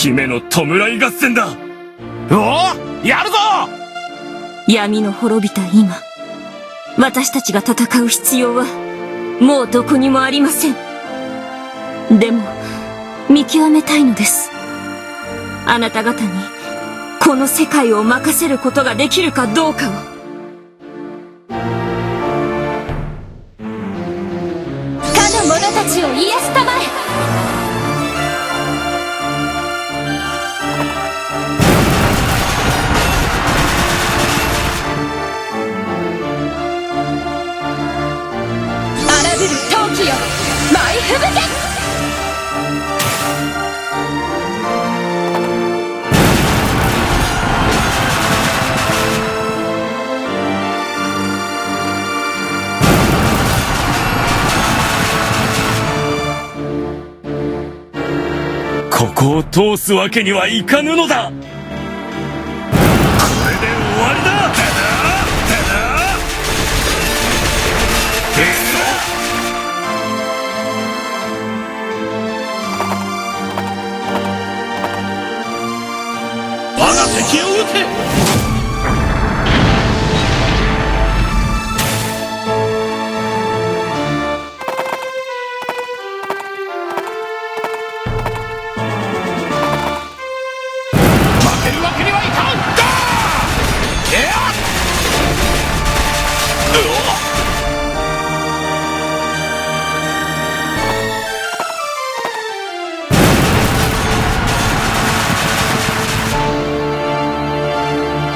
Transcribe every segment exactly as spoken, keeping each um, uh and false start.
鬼目の弔い合戦だ。おお、やるぞ！ 闇の滅びた今、私たちが戦う必要はもうどこにもありません。でも、見極めたいのです。あなた方にこの世界を任せることができるかどうかを。 かの者たちを癒したまえ。 荒ぶる陶器よ、舞い吹雪け！ ここを通すわけにはいかぬのだ。これで終わりだ。我が敵を討て！ 負けるわけにはいかん！ Thank you.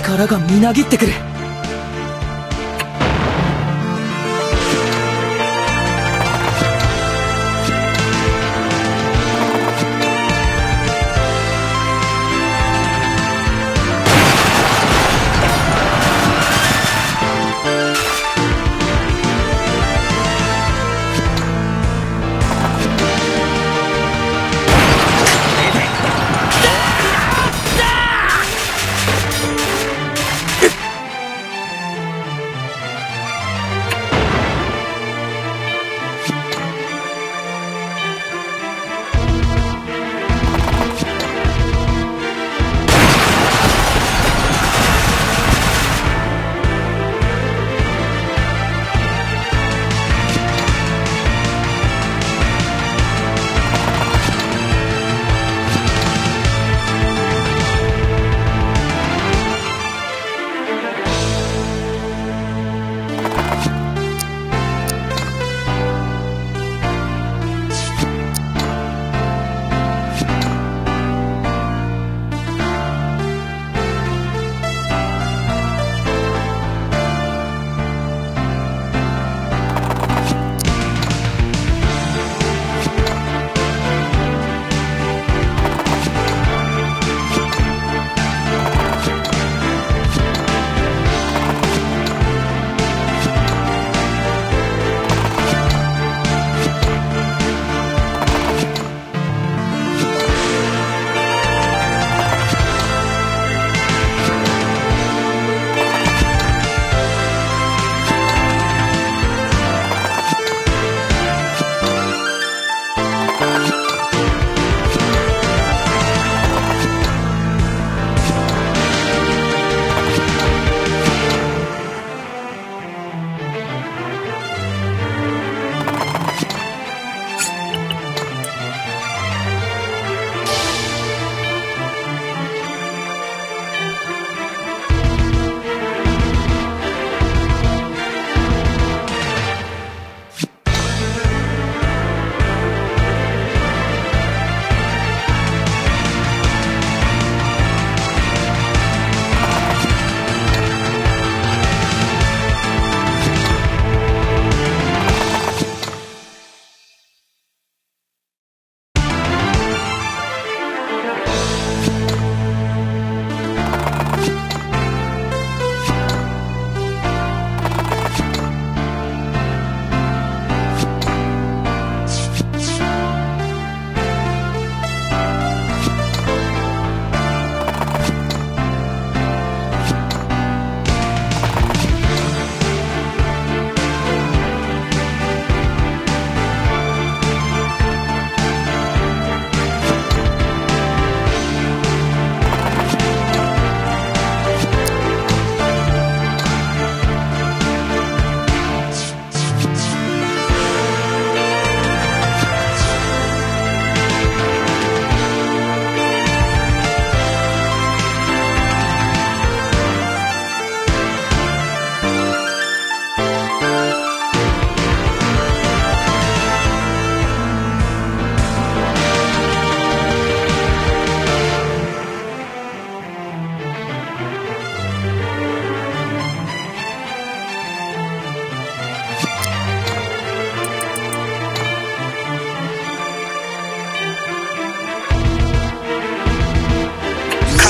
力がみなぎってくる。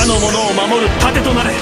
かの者を守る盾となれ。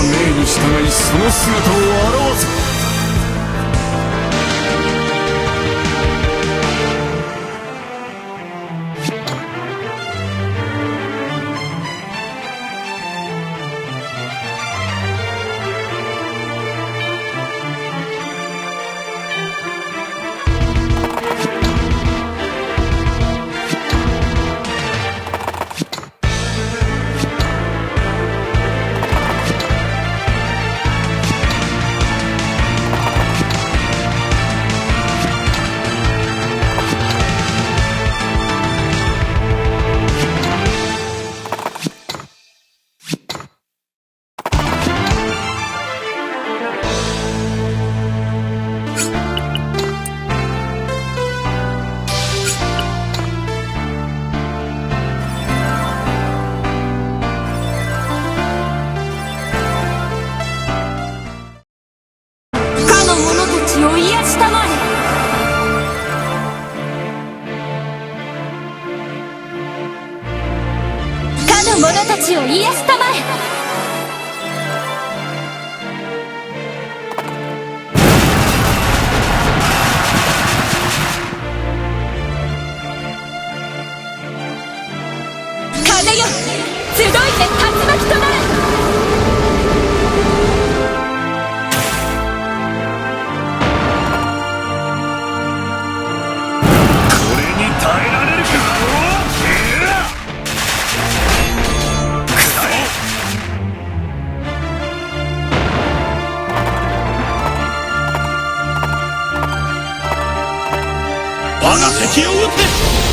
命に従いその姿を現せ。かの者たちを癒したまえ。かの者たちを癒したまえ。風よ、集いて、竜巻となれ。これに耐えられるか。くらえ。我が敵を討て。